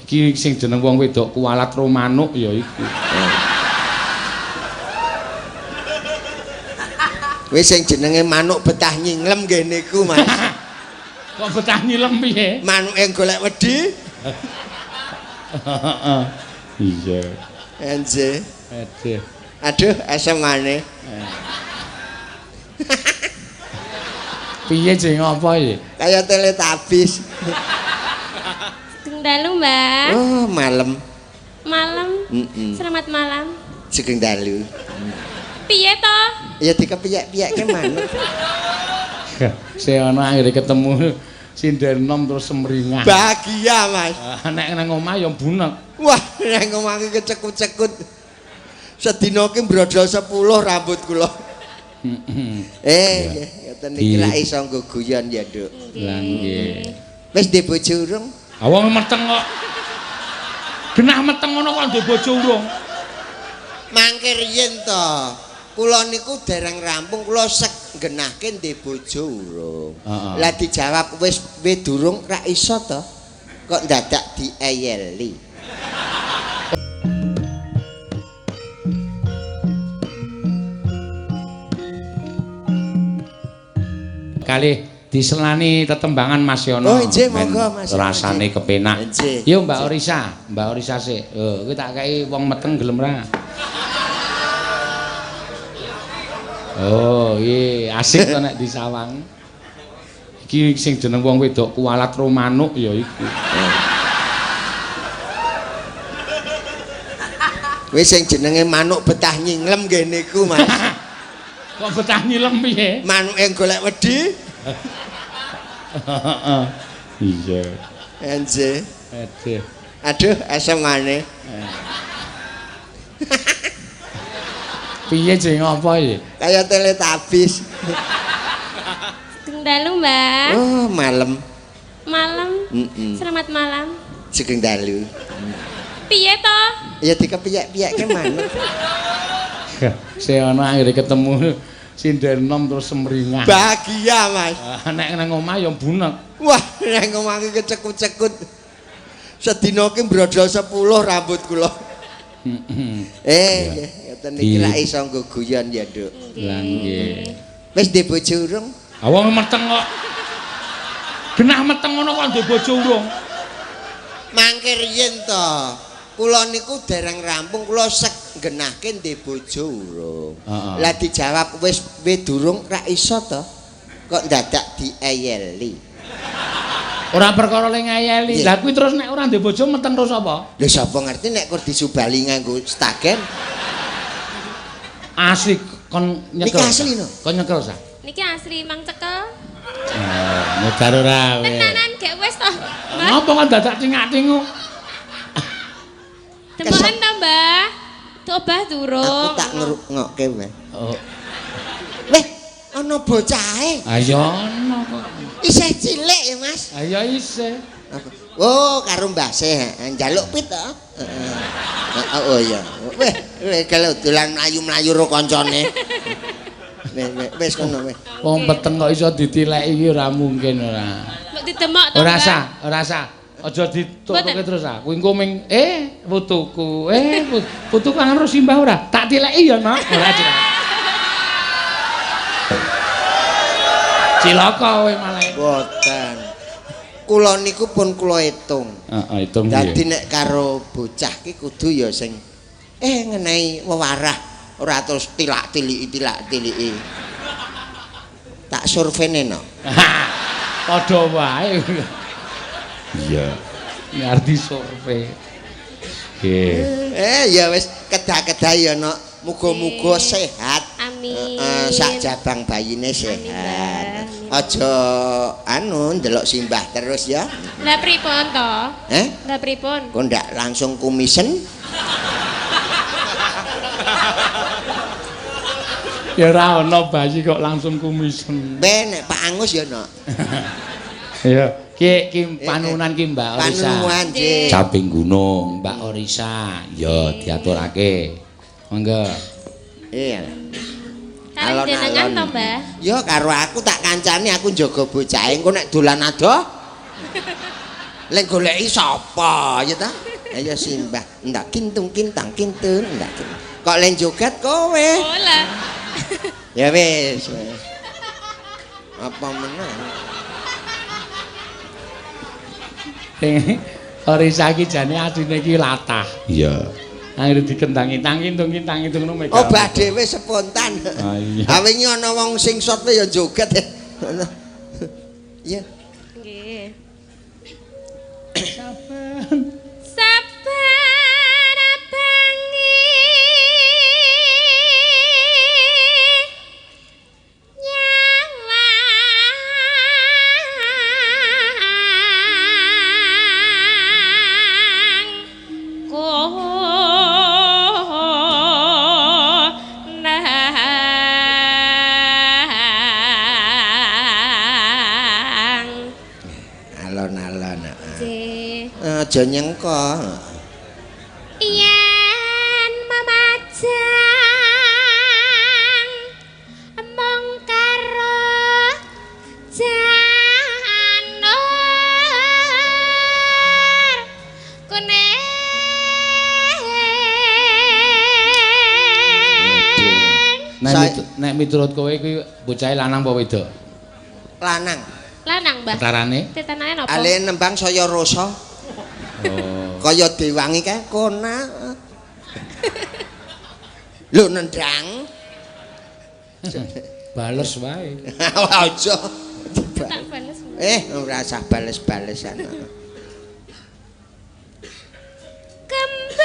Iki sing jeneng wong wedok kuwalat ro manuk ya iku. Wis sing jenenge manuk betah nyinglem nggih niku, Mas. Kok betah nyilem piye? Manuke golek wedi. Heeh. Iya. Enje. Aduh. Aduh, esemane. Piye jeng apa iki? Kaya Teletubbies. Sugeng dalu, Mbak. Oh, malam. Malam. Selamat malam. Sugeng dalu. Piye to? Ya dikepiyek-piyekke manuk. Sing ana akhire ketemu sinden nom terus semringah. Bahagia, Mas. Nek nang omah ya bunek. Wah, nang omah ki kecekut-cekut. Sedina ki mbrodol 10 rambut kula. Nggih, ngoten niki lak iso nggo guyon ya, Nduk. Lah nggih. Wis ndek bojo urung? Ah wong meteng kok. Genah meteng ngono kok ndek bojo urung. Mangke riyen to. Kula niku dereng rampung kula sek nggenahke ndek bojo urung. Lah dijawab wis we durung ra iso to. Kok ndadak dieyeli. Kalih diselani tetembangan Mas Yono. Oh, nggih, monggo, Mas. Rasane kepenak. Yo Mbak Orisa, Mbak Orisa sik. Oh, kuwi tak kei wong meteng gelem ra? Oh, iya, asik to nek disawang. Iki sing jeneng wong wedok kuwalat ro manuk ya iku. Wis sing jenenge manuk betah nyinglem nggih niku, Mas. Kok betah nyilem piye? Manuke golek wedi. Iya. Enje. Aduh. Aduh, esemane. Piye jeng apa iki? Kaya Teletubbies. Sugeng dalu, Mbak. Oh, malam. Malam. Selamat malam. Sugeng dalu. Piye to? Ya dikepiyek-piyekke manuk. Sing ana akhire ketemu sinden nom terus semringah. Bahagia, Mas. Nek nang omah ya bunek. Wah, nang omah ki kecekut-cekut. Sedina ki mbrodol 10 rambut kula. Nggih, ngoten niki lak iso nggo guyon ya, Nduk. Lah nggih. Wis ndek bojo urung? Ah wong meteng kok. Genah meteng ngono kok ndek bojo urung. Mangke riyen to. Kula niku dereng rampung kula sek nggenahke ndek bojo urung. Lah dijawab wis we durung ra iso to. Kok ndadak dieyeli. Ora perkara le ngeyeli. Lah kuwi terus nek ora ndek bojo meteng terus apa? Lha sapa ngerti nek kur disubali nganggo stagen. Asli kon nyekel. Niki asli no. Kon nyekel sa. Niki asli mang cekel. Modar ora kowe. Tenanan gek wis to. Ngopo kok dadak cingak-cinguk? Demokan to, Mbah. Obah durung. Aku tak ngrungokke, Mbah. Oh. Weh, ana bocahe. Ayo ana kok. Isih cilik ya, Mas. Ayo isih. Oh, karo Mbah Seh, njaluk pit to. Heeh. Oh iya. Weh, kalau dolan mlayu-mlayu ro kancane. Wis kono weh. Wong peteng kok iso ditileki iki ora mungkin ora. Mbok didemok to. Ora sah, ora sah. Aja ditutuke terus ah. Kuwi engko ming putuku, putuku kangen ro simbah ora? Tak tileki ya, Nok. Ora cilaka. Cilaka kowe malah. Mboten. Kula niku pun kula hitung. Heeh, hitung piye? Dadi nek karo bocah ki kudu ya sing ngenehi wewarah, ora terus tilak-tiliki tilak-tiliki. Tak survene no. Padha wae. Iya. Ngerti survei. Nggih. Ya wis kedah-kedah ya nok. Muga-muga sehat. Amin. Sak jabang bayine sehat. Aja anu ndelok simbah terus ya. Lah pripun to? Lah pripun? Kok ndak langsung kumisen? Ya ora ana bayi kok langsung kumisen. Ben nek Pak Angus ya nok. Iya. Ki ki panunan ki Mbak Orisa. Panunan nggih. Caping gunung Mbak Orisa ya diaturake. Monggo. Iya. Kalih jenengan to, Mbah? Ya karo aku tak kancani aku njaga bocahe engko nek dolan adoh. Lek goleki sapa ya ta? Ayo simbah, ndak kintung kintang kintun ndak. Kok len joget kowe? Oh lah. Ya wis. Apa meneh? Sing Orisa iki jane asline iki latah. Iya. Anggere dikendangi tang kintung kintang kintung ngono mega. Obah dhewe spontan. Ah iya. Ha wingi ana wong sing sot ya joget. Iya. Nggih. Saben Saben bengi nyawang konang. Alon-alon. Heeh. Nggih. Aja nyengko. Yen memajang mung karo janur kuning. Nek miturut kowe kuwi bocahe lanang apa wedok? Lanang. Lanang, Mbah. Ketarane? Tetanane napa? Ale nembang saya rasa. Oh. Kaya dewangi kae kona. Lho nendang. Bales wae. Aja. Tak bales. Ora usah bales-balesan. Kembang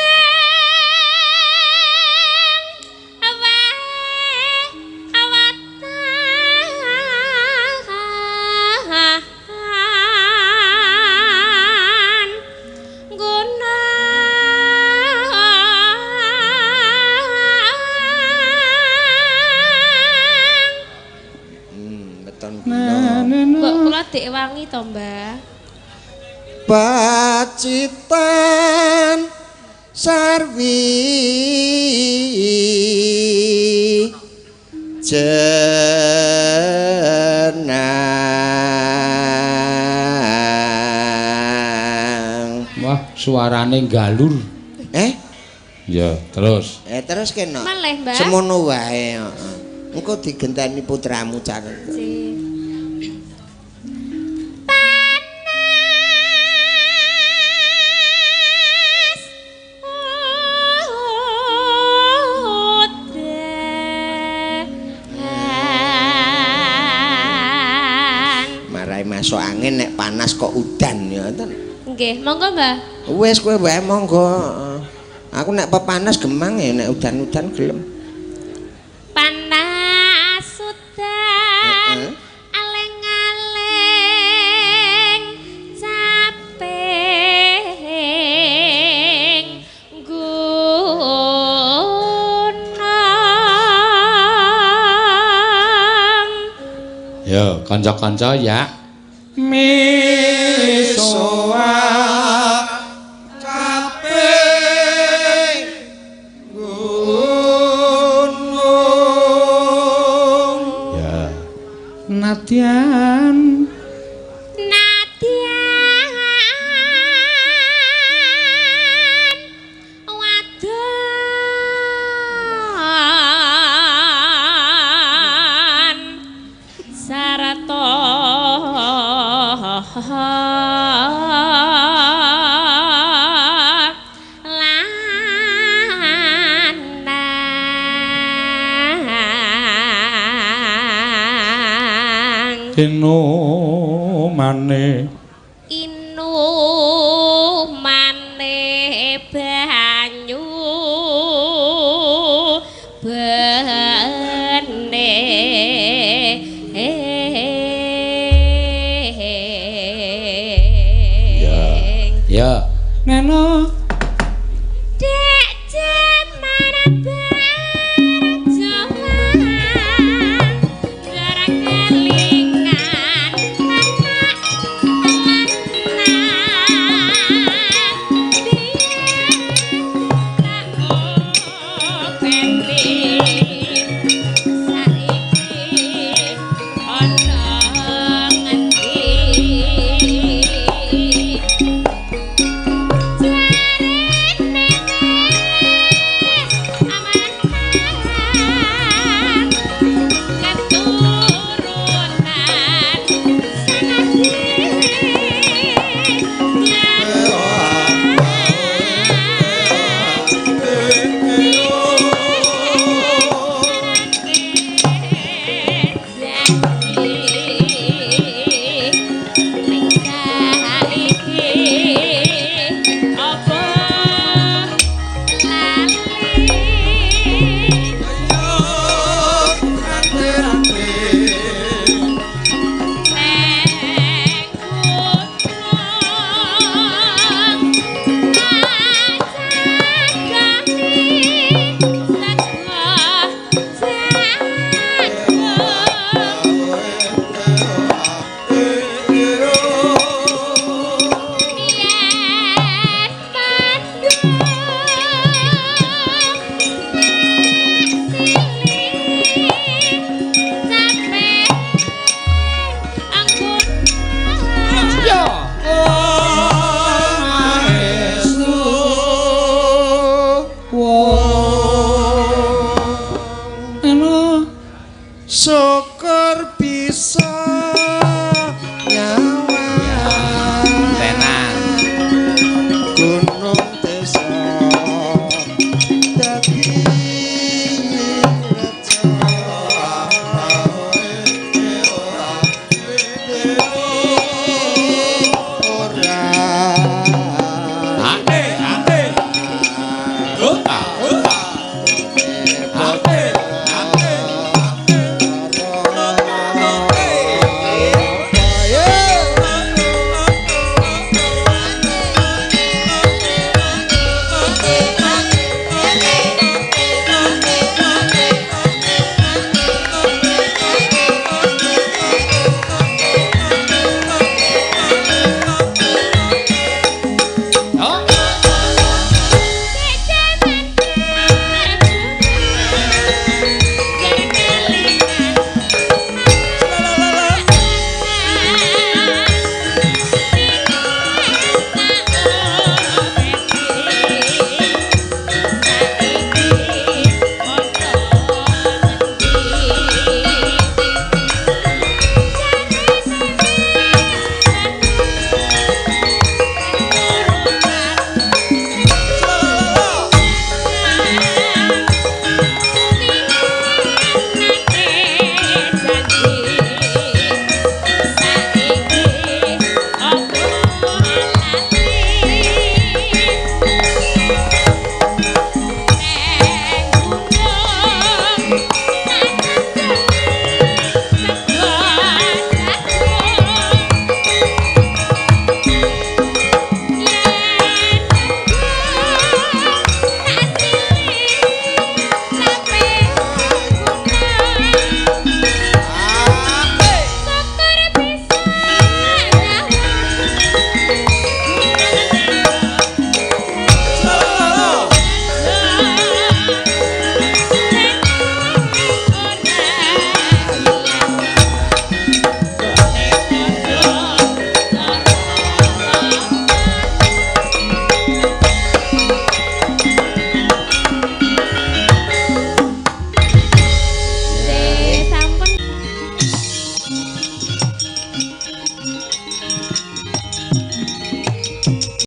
awae awatan guna. Beton guna. Mbok kula dik wangi to, Mbah. Pacitan sarwi jenang. Wah, suarane galur. Eh? Ya, terus. Terus kena. Malih, Mbah. Semono wae, heeh. Engko digenteni putramu caren. Nggih. Panas udan. Marai masuk angin nek panas kok udan ya ngoten. Nggih, monggo, Mbah. Wis kowe wae monggo. Aku nek pepanas gemang ya nek udan-udan gelem. Panas udan. Heeh. Aleng-aleng caping gunung. Ya, kanca-kanca ya. Misoa caping gunung. Ya. Nadyan Nadyan wadon sarta lanang. Inumane Inumane banyu bening. Ya. Ya. Neno Dek jaman